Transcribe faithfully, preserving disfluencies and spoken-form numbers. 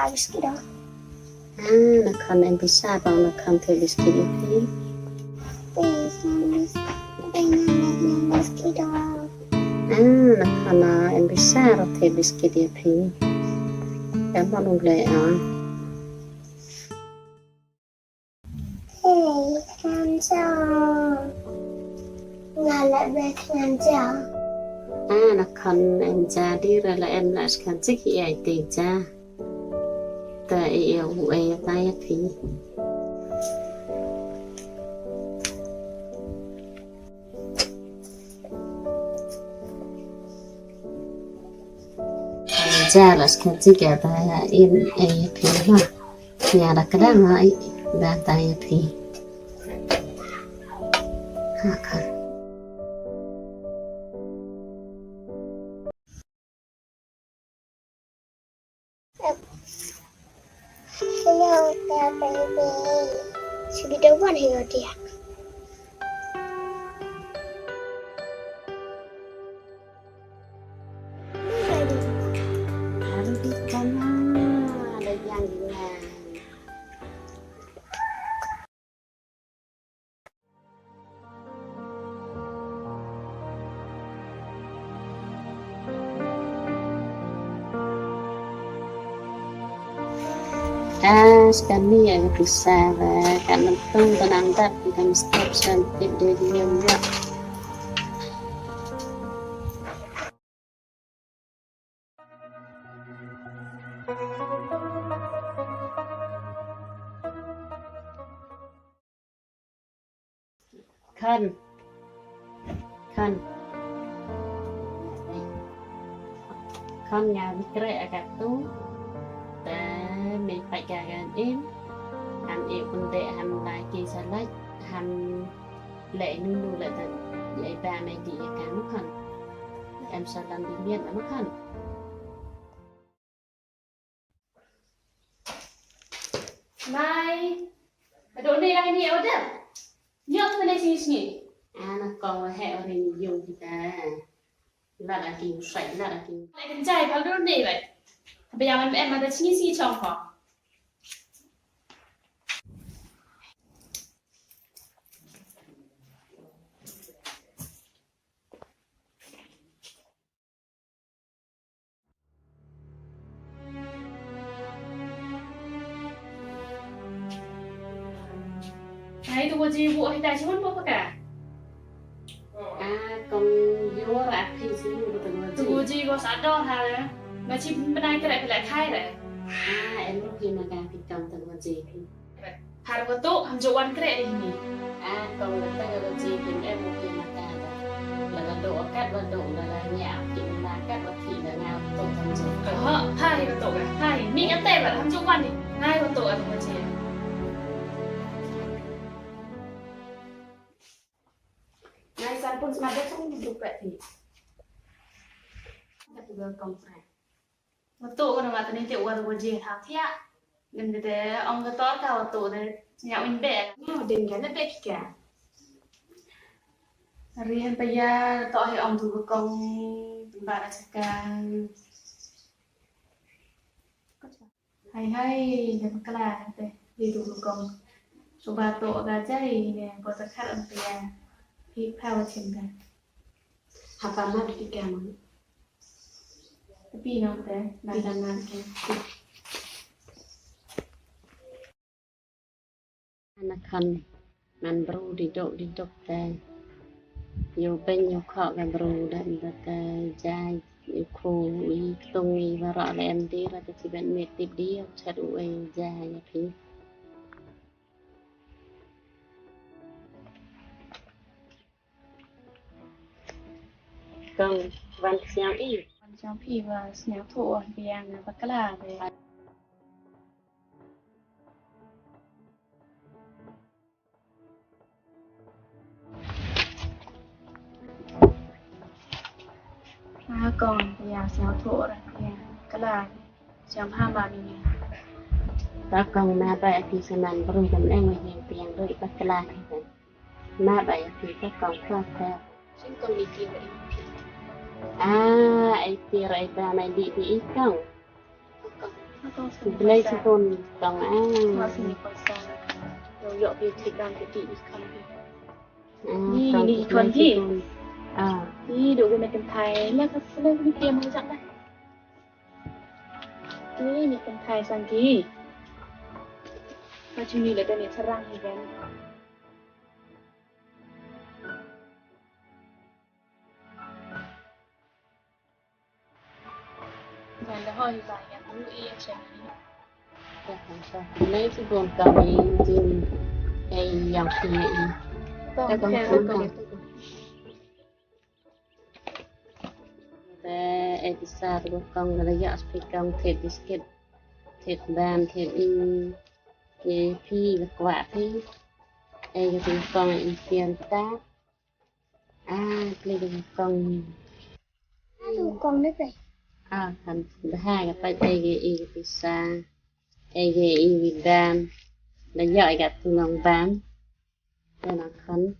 Biskit dong. Ah, na khon em pisa bang na khon te biskit ïa phi. Pisa biskit dong. Ah, na khon em pisa ro te biskit ïa phi. Em ba nong le ah. Hey, kan sa. Nga la be kan sa. Ah, na khon em ja di ra la em la kan sa ki ai te ja. Ta e e u e ta ya phi. Ja la kan sa ki ta in e ya phi ma. Ïa da ka dang ai da ta ïa phi. Ha ka. Hello, the baby. Should be the one here, dear. Ah, skani ïa ka pisa ba kan nang tung ba nang dat, kan step san tip de di ïa. Khon. Khon. Khon nga bi kreh ïa katu. Te me pait ka kan im. Ham e pun de ham lai ki salad. Ham leh nunu leh tan. Leh ba me di ïa kan khon. Em salam di miet am khon. Mai. Aduh, ni lah ni order. Nyok mana sini sini. Ana kong he ori ni yung kita. Lara ki usai, lara ki. Lai kan jai pal dur ni lai. Tapi yang em ada sini sini chong ko. Hai tu waji bu hai ta chun bu paka. Ah, kong yor api sini bu tu waji. Tu waji ko sador ha. Machi benai kere kele khai re. Ah, em rugi maga pi kong tu waji pi. Har wa tu ham ju wan kreh dei ni. Ah, kong la tang la ji kin em ki mata da. La la do kat wa do la la nya ki la kat wa ki la nga tu tam ju. Ha, hai wa tu ha. Hai, ni ate ba ham ju wan ni. Hai wa tu ate wa ji. Nai san pun sma da chung du pet ni. Kat wa kong kreh. Wa tu ka nama tani te wa tu ji ha thia. Ngan de ong ka tor ka wa tu de nya win be. Ni wa ding ga ne be ki ka. Ri han pa ya to he ong tu ka kong ba ra chaka. Hai hai de kla te di tu ka kong. So ba to ga jai ne ko ta khar an pa ya. Hi pa wa chin ga. Hapa mat ki ka ma. Tapi no te na ka na ke. Na khon man bru di dok di dok te. Yu ben yu kho ka bru da da te jai yu khu i ktung i ba ra le em di ra te chi ben me tip di yu chat u e jai ya phi. Kong wan sñiaw i. Wan sñiaw phi wa sñiaw thuh wan biang na bakla de. Ah, kong, ya sñiaw thuh ra ya bakla. Sñiaw ha ma mi. Ta kong na ba ati saman bru kam eng wa yin piang doi bakla. Ma ba ïa phi ka kong ka ka. Shin kong ni ki ba ïa phi. Ah, ai ti rai ba mai di di i kong. Kong. Blei shibun kong ah. Masih ni pasang. Yo yo di tiga di di ikan di. Ni ni ikan di. Ah. Ni duk guna kentai. Lah ka sele ni dia mau jak dah. Ni ni kentai sangki. Macam ni lah ni serang ni kan. Nei ti bun kami tin ei yang phi ei. Kong kong kong kong. Te ei ti sa tu kong la ya spi kong thep biskit. Thep ban thep i. Ei phi la kwah phi. Ei ka tu kong ei pian ta. Ah, play ka kong. Ah, tu kong ni pe. Ah, kan dah ka pa ei ge ei pisa. Ei ge ei wi ban. Dah ya ei ka tu nong ban. Dan akan